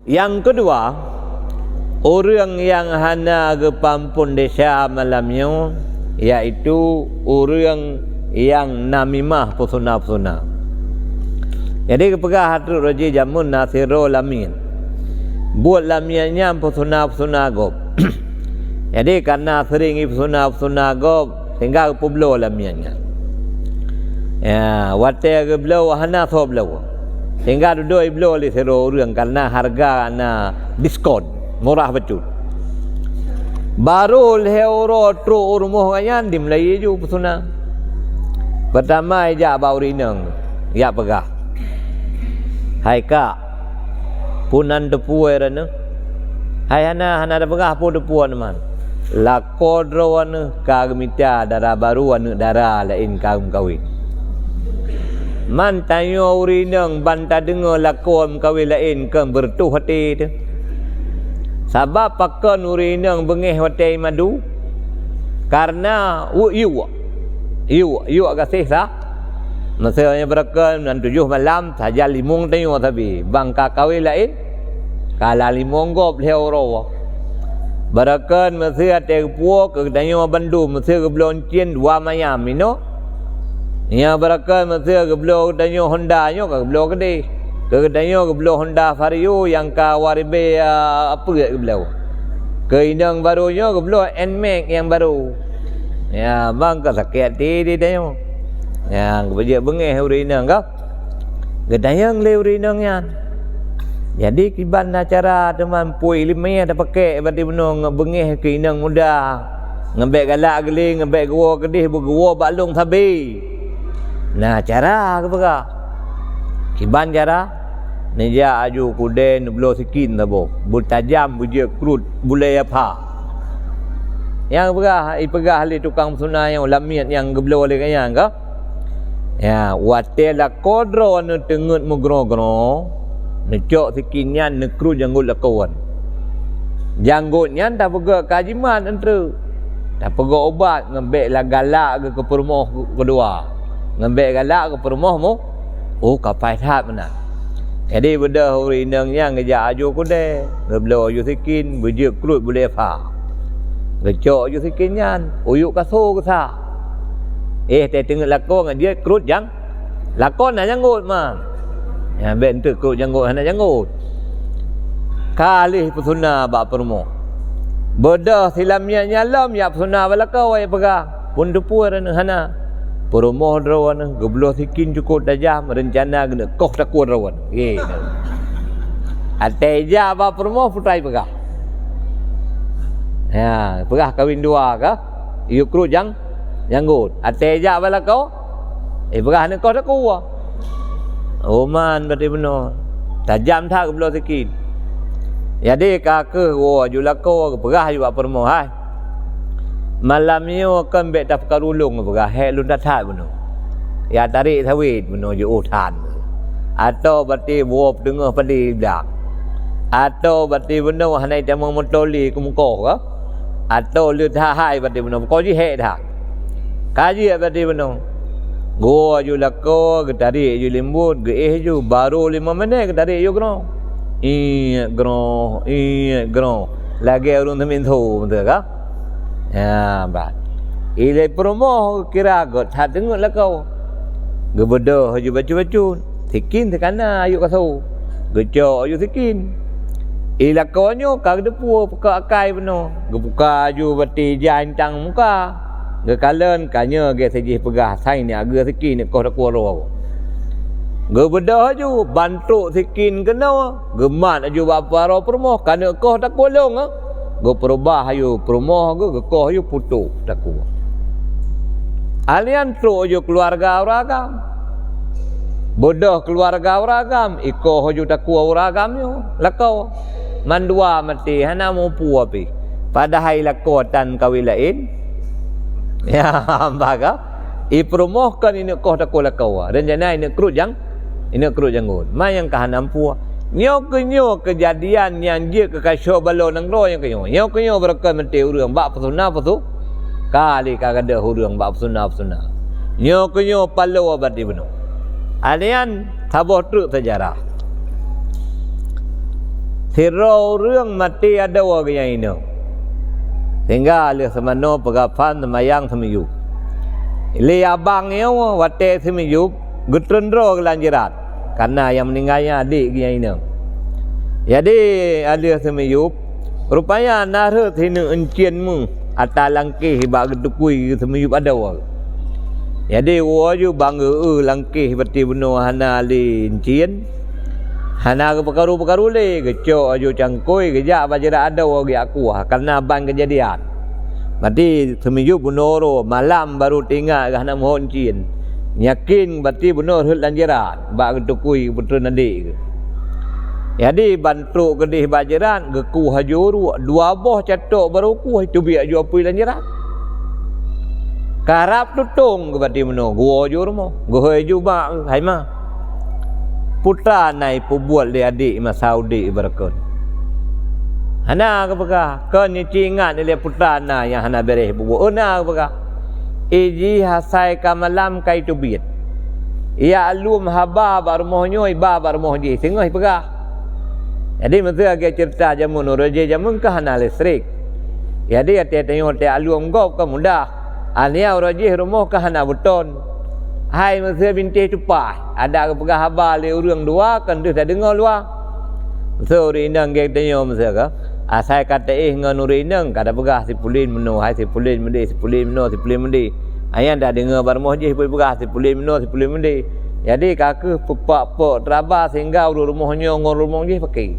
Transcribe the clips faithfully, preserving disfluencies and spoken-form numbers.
Nyang keudua, ureuëng nyang hana geupeuampon desya malam nyoe, yaitu ureuëng nyang namimah peusuna-peusuna. Jadi geupeugah, trok roh jih jameun na sidroe lamiet. Buet lamiet nyan peusuna-peusuna gob. Jadi kareuna seuring jipeusuna-peusuna gob, sehingga geupeubloe lamiet nyan. Ya, watée geubloe hana soe bloe. Sehingga dudoe jibloe lé sidroe ureuëng kareuna hareuga na diskon, murah bacut. Barô lhée uroe trok u rumoh gobnyan, dimeulayeue ju peusuna. Peurtama ijak bak ureuëng inong, jak peugah, "Hai kak, peue nan teupeue droeneuh?" "Hai hana, hana tapeugah peue teupeue nyoe man. Lakoe droeneuh ka geumita dara barô, aneuëk dara laén ka geumeukawen." Man tanyoe ureuëng inong ban tadeungoe lakoe meukawen laén keu beureutoh até teuh. Sabab pakon ureuëng inong beungéh watée madu? Kareuna weuek yuek. Yuek, yuek gaséh sa. Meuseu nyoe beureukan nan tujoh malam, sajan limong tanyoe sabe. Ban ka kawen laén, ka lam limong gob lhée uroe. Beureukan meuseu watée geupuwoe keu geutanyoe bandum, meuseu geubloe euncien dua manyam inoe. Nyoe beureukan meuseu geubloe geutanyoe Honda nyoe ka geubloe keudeh. Keu geutanyoe geubloe Honda Vario nyang ka dua ribée, a, peuet geubloe. Keu inong barô nyoe geubloe Nmax nyang barô. Ya, ban ka sakét até di tanyoe. Ya, geupeujeuet beungéh ureuëng inong ka. Geutanyong lé ureuëng inong nyan, "Jadi kiban na cara teuma peue iéleumé tapakék bati bunoe ngon beungéh keu inong muda, ngon bék galak geulé, ngon bék geuwoe keudeh, beugeuwoe bak lôn sabe?" "Na cara," geupeugah. "Kiban cara?" "Neujak aju keudè neubloe sikin saboh, beutajam beujeuet krot bulée pha." Nyang peugah, ipeugah lé tukang peusuna nyoe lamiet nyang geubloe lé gobnyan ka. Ya, watée lakoe droeneuh teungeut meugroe-groe, neucok sikin nyan neukrot janggot lakoe. Janggot nyan tapeugét ka jimat eunteuk. Tapeugét ubat ngon bék la-, galak geuh keu peurumoh keudua. Ngon bék galak geuh peurumoh mu-, oh, ka paih that meunan. Jadi beudôh ureuëng inong nyan geujak aju keudè, geubloe aju sikin, beujeuet krot bulée pha. Geucok aju sikin nyan, uyuek kaso geusa. Eh, teuteungeut lakoe ngon jeuet krot jang-, lakoe na janggot man. Nyan bék eunteuk krot janggot hana janggot. Ka lheueh peusuna bak peurumoh. Beudôh silamiet nyan lom jak peusuna bak lakoe, jak peugah, "Peue teupeue droeneuh?" "Hana." Peurumoh droeneuh geubloe sikin cukôp tajam, reuncana geuneuk koh takue droeneuh. Ye. Watée jak bak peurumoh, peue teuma ipeugah? Ya, peugah kawin dua ka, yue krot jang-, janggot. Watée jak bak lakoe, ipeugah neukoh takue. Oh man, bati bunoe. Tajam that geubloe sikin. Jadi ka keuh woe aju lakoe, geupeugah aju bak peurumoh, "Hai, malam nyoe kon bék tapeukaru lôn," geupeugah, "hék lôn that-that bunoe. Ya tarek sawét bunoe jiôh that. Atau bati woe peuteungoh padé blang. Atau bati bunoe hana itamong moto lé keu mukoh ka. Atau leuet that hai bati bunoe, pokok jih hék that." Ka jeuet bati bunoe. Geuwoe aju lakoe, geutarek aju leumbot, geuéh aju, barô limong menét geutarek aju groe. Iék groe, iék groe. Lagée ureuëng seumiet tho beutôi ka? Ya, bah. Ilée peurumoh geukira gét that teungeut lakoe. Geubeudôh aju bacut-bacut. Sikin sikana ayue kaso. Geucok aju sikin. Ié lakoe nyoe ka geuteupeue peuka akai bunoe. Geubuka aju bati ija intang muka. Geukalon ka nyoe gét sijih peugah, "Sai neujak geu sikin, neukoh takue droe." Geubeudôh aju, ban trok sikin keunoe, geumat aju bak barô peurumoh, "Ka neukoh takue lôn, eh?" Geupeurubah aju peurumoh geuh, geukoh aju putôh takue. Alheuh nyan trok aju keuluwarga ureuëng agam. Beudôh keuluwarga ureuëng agam, ikoh aju takue ureuëng agam nyoe, lakoe. Mandua maté, hana mupeue pih. Padahai lakoe tan kawin laén. Ya, bah ka? Ié peurumoh kon ineuk koh takue lakoe. Rencana ineuk krot jang-, ineuk krot janggot. Ma nyang ka hana mupeue. Nyoe keuh nyoe keujadian nyang jeuet keu kasoe baloe nanggroe nyoe keuh nyoe. Nyoe keuh nyoe beureukat maté ureuëng bak peusuna peusu-, ka lé ka gadôh ureuëng bak peusuna-peusuna. Nyoe keuh nyoe paloe bati bunoe. Alheuh nyan saboh treuk seujarah. Sidroe ureuëng maté adoe geuh nyang inong. Sehingga lheueh seumanoe peugah phan seumayang seumiyueb. Lé abang nyoe watée seumiyueb geutreun droe geuh lam jeurat, kareuna nyang meuninggai nyan adék geuh nyang inong. Jadi, lheueh seumiyueb, rupanya na rhot sineuk euncien meuh ata langkéh bak geutukui geuh seumiyueb adoe. Jadi, woe ju bang geu-eu langkéh bati bunoe hana lé euncien, hana geupeukaru-peukaru lé, geucok aju cangkôi, geujak bak jeurat adoe geujak kuah, kareuna ban keujadian. Bati seumiyueb bunoe uroe, malam baru teuingat geuh hana meuhot euncien. Yakin bati bunoe rhot lam jeurat, bak geutukui geupeutrön adék geuh. Jadi, ban trok keudeh bak jeurat, geukueh aju uruek, dua boh catok barô kueh, teubiet aju apui lam jeurat. Karab tutong geuh bati bunoe, geuwoe ju rumoh, geuhôi ju bak, "Hai ma, peue teuma na ipeubuet lé adék masa udeb ibarat kon?" "Hana," geupeugah, "kon nyoe ci ingat lé peue teuma na nyang hana béréh peubuet." "Oh, na," geupeugah. "Ijih asai ka malam ka iteubiet. Ijak lom haba bak rumoh nyoe, iba bak rumoh jih, singoh ipeugah." Jadi, meuseu lagée ceurita jameun, uroe jih jameun ka hana listrik. Jadi, até tanyoe teuka lom gob ka mudah. Aneuk uroe jih rumoh ka hana beuton. Hai meuseu bintéh tupaih, adak geupeugah haba lé ureuëng dua, kon deuh tadeungoe luwa. Meuseu ureuëng inong geutanyoe meuseu ka, asai ka taéh ngon ureuëng inong, ka tapeugah sipulen meunoe, hai sipulen meudeh, sipulen meunoe, sipulen meudeh. Ayah tadeungoe bak rumoh jih peue peugah sipulen meunoe, sipulen meudeh. Jadi, ka kheueh peupak-pok teuraba sehingga ureuëng rumoh nyoe ngon ureuëng rumoh jih paké.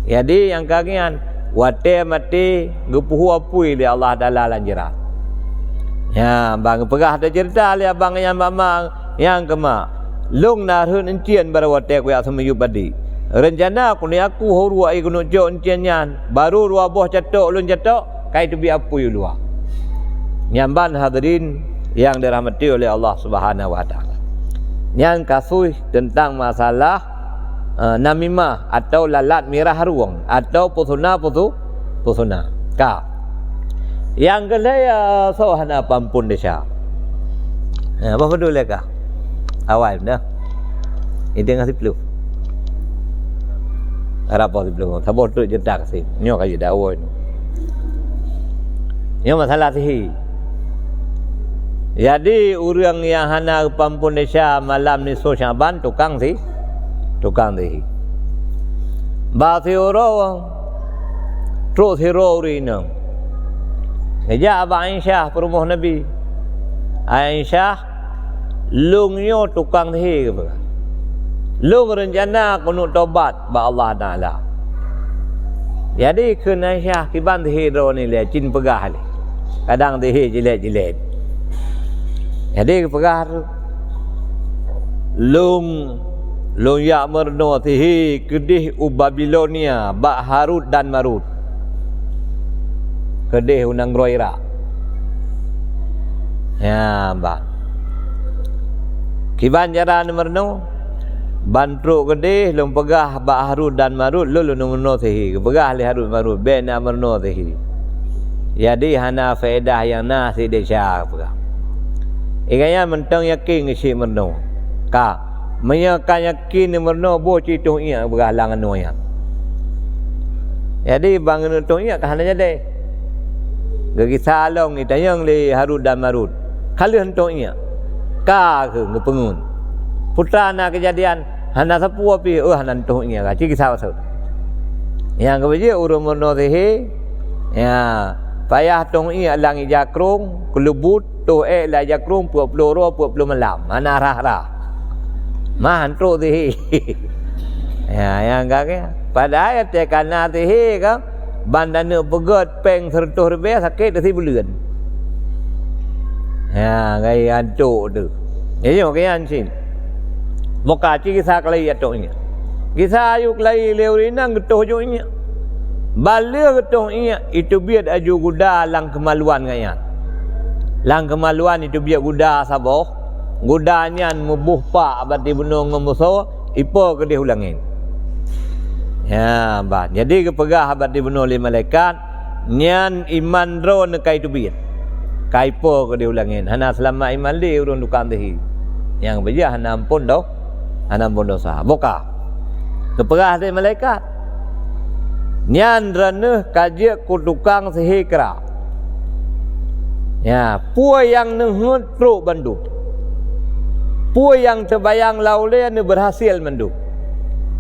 Jadi, nyang ka ngian, watée maté geupeuhu apui lé Allah Taala lam jeurat. Nyan, ban geupeugah teuceurita lé abang nyan bak ma, nyang keumak, "Lôn na rhot euncien barô watée kujak seumiyueb adék. Reuncana keuneuk kueh uruek, keuneuk cok euncien nyan, barô dua boh catok lôn catok, ka iteubiet apui u luwa." Nyan ban hadirin nyang dirahmati oleh Allah Subhanahu wa Taala. Nyan kasus teuntang masalah, eh, namimah atau lalat mirah rueng atau peusuna-peusu-, peusuna. Ka. Nyang keulhèe, ya, soe hana peuampôn desya. Ya, bah padum lé ka. Awai dah. Itu dengan sepuluh. Harap sepuluh. Saboh tu cerita kasih. Nyoe ka jadi awai. Nyoe masalah sihé. Jadi, ureuëng nyang hana geupeuampôn desya malam nisfu Sya'ban, tukang si-, tukang sihé. Bak siuroe, trok sidroe ureuëng inong. Geujak bak Aisyah peurumoh Nabi. "Aisyah, lôn nyoe tukang sihé," geupeugah. "Lôn reuncana keuneuk tobat bak Allah Taala." Jadi, kheun Aisyah, "Kiban sihé droeneuh lé, cit peugah lé. Kadang sihé jilét-jilét." Jadi, geupeugah, "Lôn, lôn jak meurunoe sihé keudeh u Babilonia bak Harut dan Marut. Keudeh u nanggroe Irak." Ya, bah. Kiban cara neumeurunoe, ban trok keudeh lôn peugah bak Harut dan Marut, lôn, lôn neumeurunoe sihé. Geupeugah lé Harut Marut, "Bék na meurunoe sihé. Jadi hana faedah nyang na si desya," geupeugah. Gobnyan mantong yakin geusyik meurunoe. Ka, meunyoe ka yakin meurunoe, boh cit tueng iék geupeugah lam anoe nyan. Jadi, ban geuneuk tueng iék ka hana jadi. Geugisa lom geutanyong lé Harut dan Marut, "Ka lheueh tueng iék?" "Ka," kheun geupeungeut. "Peue teuma na keujadian?" "Hana sapeue pih, oh, hana tueng iék ka, cit gisa basoe." Nyang geupeujeuet ureuëng meurunoe sihé, ya, payah tueng iék lam ija krông, keuleubut, toh ék lam ija krông peuet ploh uroe, peuet ploh malam, hana rhah-rhah. Mah han trok sihé. Ya, nyang ka keu. Padahai watée ka na sihé ka, ban taneuk peugét péng seureutôh ribée sakét teuh sibuleuen. Ya, gaya antok tu. Ya, nyoe gaya cit. Muka cit gisa keulayi atau ingat. Gisa ayue keulayi lé ureuëng inong geutoh aju ingat. Ban lheueh geutoh ingat, iteubiet aju guda lam keumaluan gobnyan. Lam keumaluan iteubiet guda saboh, guda nyan muboh pak bak di bunoe ngon musoe, ipo keudeh u langét. Ya, bah. Jadi geupeugah bak di bunoe lé malaikat, "Nyan iman droeneuh ka iteubiet. Ka ipo keudeh u langét. Hana seulamat iman lé ureuëng tukang sihé. Nyang beujeuet hana ampôn doh, hana ampôn desya." Boh ka. Geupeugah lé malaikat, Nyan droeneuh ka jeuet keu tukang sihé kra. Ya, peue nyang neuheuet trok bandum. Peue nyang teubayang lam ulée neubeurhasil mandum.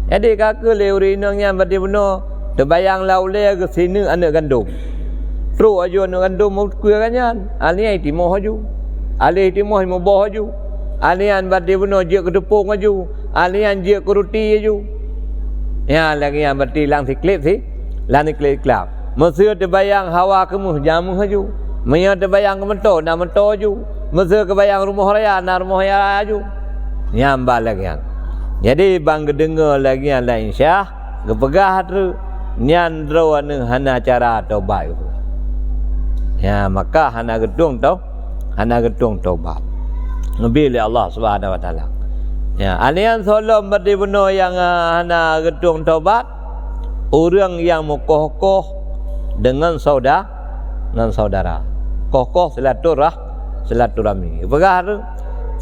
Jadi, ka keuh lé ureuëng inong nyan bati bunoe teubayang lam ulée geusineuk aneuëk gandom. Trok aju aneuëk gandom meukeue ka nyan, aneuk timoh aju. Aléh timoh muboh aju. Aneuk bati bunoe jeuet keu teupông aju. Aneuk jeuet keu ruti aju. Ya, lagée nyan bati lam siklep si, lam siklep-siklep. Meuseu teubayang hawa keumeuh, jameuh aju. Meunyoe teubayang keu meuto, na meuto aju. Meuseu teubayang rumoh raya, na rumoh raya aju. Nyan ban lagée nyan. Jadi, ban geudeungoe lagée nyan lam insyah, geupeugah treuk, nyan droeneuh hana cara tobat geupeugah. Ya, maka hana geutueng tau, hana geutueng tobat. Neubi lé Allah Subhanahu wa Taala. Ya, aneuk soe lom bati bunoe nyang, ah, hana geutueng tobat, ureuëng nyang meukoh-koh deungon sauda-, ngon saudara. Koh-koh silaturah-, silaturahmi. Peugah tu,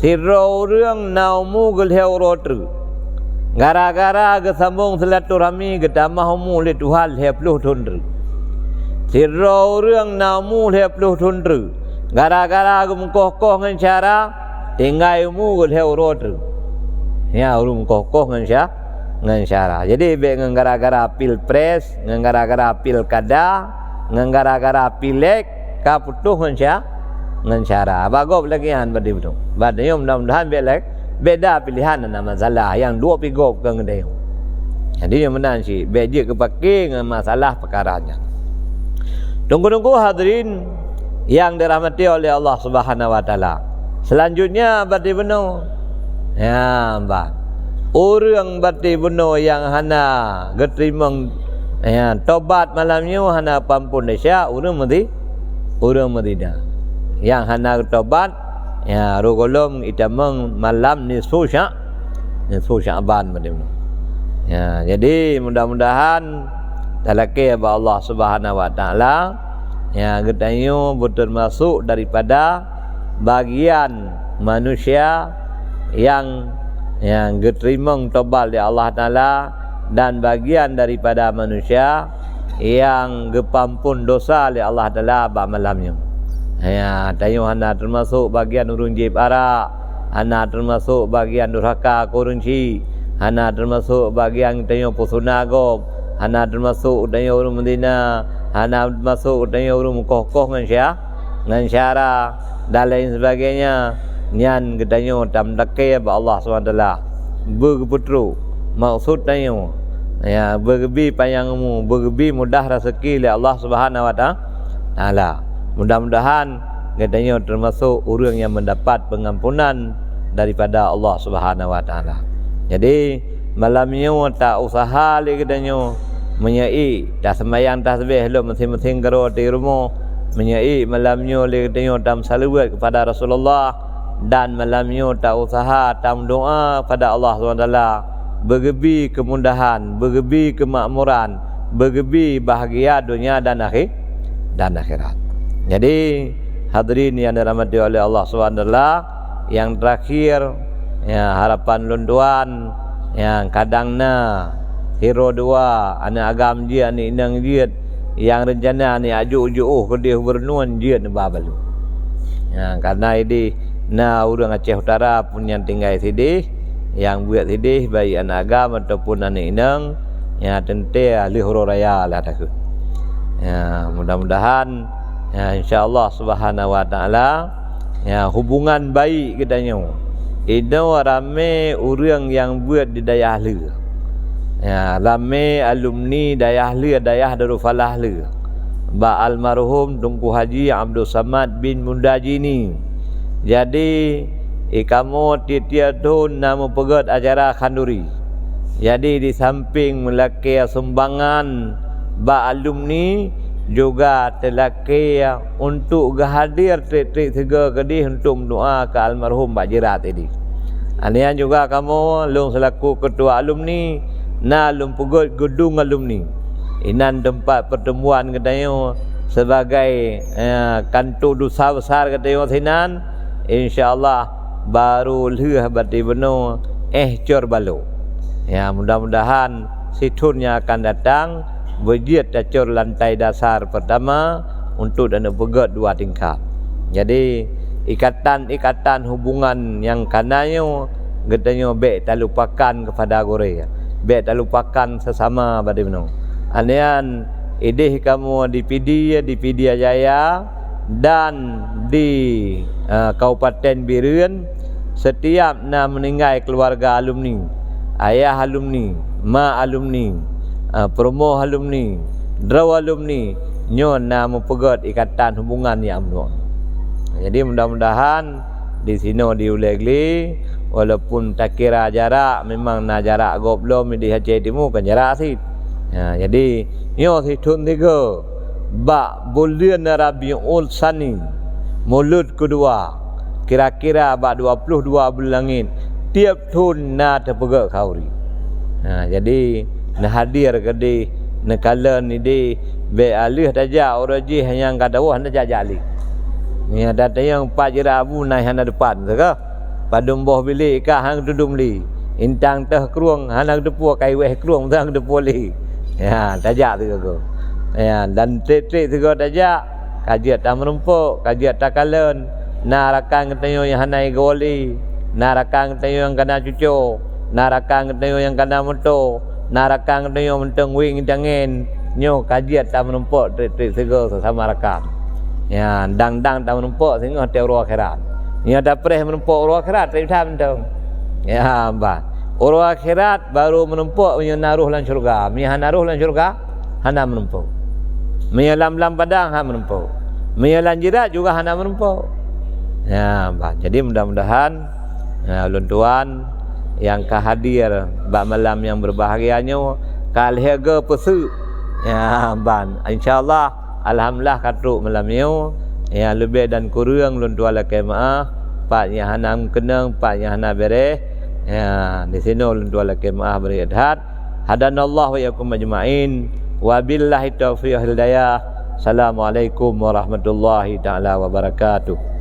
sidroe ureuëng na umu geulhée uroe treuk. Gara-gara geusambong silaturahmi geutamah umu lé Tuhan lhée ploh thon treuk. Sidroe ureuëng na umu lhée ploh thon treuk. Gara-gara geumeukoh-koh ngon syara, tinggai umu geulhée uroe treuk. Ya, ureuëng meukoh-koh ngon sya-, ngon syara. Jadi, bék ngon gara-gara pilpres, ngon gara-gara pilkada, ngon gara-gara pilék, ka putôh ngon sya-, ngon syara. Bak gob lagée nyan bati bunoe. Bak tanyoe mudah-mudahan bék lé-, beda pilihan na masalah nyang duek pih gob keu ngon tanyoe. Jadi, nyoe meunan cit, bék jeuet keupaké ngon masalah peukara nyan. Teungku-teungku hadirin nyang dirahmati oleh Allah Subhanahu wa Taala. Selanjutnya bati bunoe. Ya, ban. Ureuëng bati bunoe nyang hana geuteurimong, ya, tobat malam nyoe hana peuampon desya, ureuëng meudi-, ureuëng meudina. Nyang hana geutobat, ya, rot gohlom itamong malam nisfu sya-, nisfu Sya'ban bati bunoe. Ya, jadi mudah-mudahan talakée bak Allah Subhanahu wa Taala, ya, geutanyoe beuteumasok daripada bagian manusia nyang, nyang geuteurimong tobat lé Allah Taala dan bagian daripada manusia nyang geupeuampon dosa lé Allah Taala bak malam nyoe. Ya, tanyoe hana teumasok bagian ureuëng jieb arak, hana teumasok bagian durhaka keu ureuëng chik, hana teumasok bagian tanyoe peusuna gob, hana teumasok tanyoe ureuëng meudina, hana teumasok tanyoe ureuëng meukoh-koh ngon sya-, ngon syara, dan lain sebagainya. Nyan geutanyoe tameutakée bak Allah Subhanahu wa Taala. Beugeupeutrok maksud tanyoe, ya, beugeubi panyang umu, beugeubi mudah raseuki lé Allah Subhanahu wa Ta-, Taala. Mudah-mudahan geutanyoe teumasok ureuëng nyang meudapat peungampunan daripada Allah Subhanahu wa Taala. Jadi, malam nyoe ta-useuha lé geutanyoe, meunyoe ék taseumayang tasbih lom meusieng-meusieng keudroe di rumoh, meunyoe ék malam nyoe lé geutanyoe tameusaleuweuet keupada Rasulullah, dan malam nyoe ta-useuha tameudoá keupada Allah Subhanahu wa Taala, beugeubi keumudahan, beugeubi keumakmuran, beugeubi bahgia donya dan akhi-, dan akhirat. Jadi, hadirin nyang dirahmati oleh Allah Subhanahu wa Taala, nyang teurakhir, ya, harapan lôn tuan, nyang kadang na sidroe dua aneuëk agam jeuet, aneuëk inong jeuet, nyang reuncana aneuëk aju-aju keudeh gubernur jeuet neuba balue. Ya, karena ideh na ureuëng Aceh Utara pun nyang tinggai sideh, nyang buet sideh, baik aneuëk agam ataupun aneuëk inong, ya, teuntée lheueh uroe raya lah takheun. Ya, mudah-mudahan, ya, insya Allah Subhanahu wa Taala, ya, hubungan baik geutanyoe. Inoe ramé ureuëng nyang buet di Dayah Lheue. Ya, ramé alumni Dayah Lheue, Dayah Darussalam Lheue. Bak almarhum Teungku Haji Abdul Samad bin Munda Jini. Jadi, i kamoe tieb-tieb thon na meupeugét acara khanduri. Jadi, di samping meulakée sumbangan bak alumni, juga teulakée untuk geuhadér treb-treb sigoe keudeh untuk meudoá keu almarhum bak jirat ideh. Nyan juga kamoe, lôn seulaku keutua alumni, na lôn peugét geudong alumni. Inan teumpat peuteumuan geutanyoe sibagai, eh, kanto dusa besar geutanyoe sinan, insya Allah, barô lheueh bati bunoe éh cor balok. Ya, mudah-mudahan sithon nyang akan datang, Beujeuet tacor lantai dasar peurtama untuk taneuk peugét dua tingkat. Jadi, ikatan-ikatan hubungan nyang kana nyoe geutanyoe bék talupakan keupada gurée, bék talupakan seusama bak droeneuh. Nyan idéh kamoe di Pidie, di Pidie Jaya, dan di, eh, Kabupaten Bireuen, setiap na meuninggai keuluwarga alumni, ayah alumni, ma alumni, eh, peurumoh alumni, droe alumni, nyoe na meupeugét ikatan hubungan nyang meunoe. Jadi, mudah-mudahan di sinoe di Ulee Gli, walaupun takira jarak, memang na jarak gob lom di Aceh Timu, kan jarak cit. Ha, jadi, nyoe sithon sigoe bak buleuen Rabiul Tsani, mulod keudua, kira-kira bak dua ploh dua buleuen langét, tieb thon na teupeugét khanduri. Ha, jadi, neuhadér keudéh, neukalon idéh, bék aleuh tajak uroe jih nyang ka tawoh hana jak-jak lé. Nyan tatanyong pat jeuet abu na hana depan, teuka. Padum boh bilék ka hana geutudum lé. Intang teuh krueng hana geuteupeue, kai wéh krueng teuh hana geuteupeue lé. Ya, tajak sigoe. Ya, dan trép-trép sigoe tajak, ka jeuet tameurumpok, ka jeuet takalon. Na rakan geutanyoe nyang hana igoe lé, na rakan geutanyoe nyang kana cuco, na rakan geutanyoe nyang kana moto, na rakan geutanyoe mantong wéng tangen. Nyoe ka jeuet tameurumpok trép-trép sigoe seusama rakan. Ya, dang-dang tameurumpok singoh teuh uroe akhirat. Nyoe tapreh meurumpok uroe akhirat, trép that mantong. Ya, bah. Uroe akhirat baru meurumpok meunyoe na roh lam syeuruga. Meunyoe hana roh lam syeuruga, hana meurumpok. Meunyoe lam, lam padang, hana meurumpok. Meunyoe lam jirat juga hana meurumpok. Ya, bah. Jadi, mudah-mudahan, ya, ulôn tuan nyang ka hadir bak malam nyang berbahagia nyoe ka lheueh geupeuseuek. Ya, ban. Insya Allah, alhamdulillah ka trok malam nyoe. Ya, leubeh dan kureueng lôn tuan lakée meuáh. Pat nyang hana meukeunong, pat nyang hana béréh. Ya, di sinoe lôn tuan lakée meuáh bri that. Hadanallahu wa iyyakum ajma'in. Wabillahi taufiq wal hidayah. Assalamualaikum warahmatullahi taala wabarakatuh.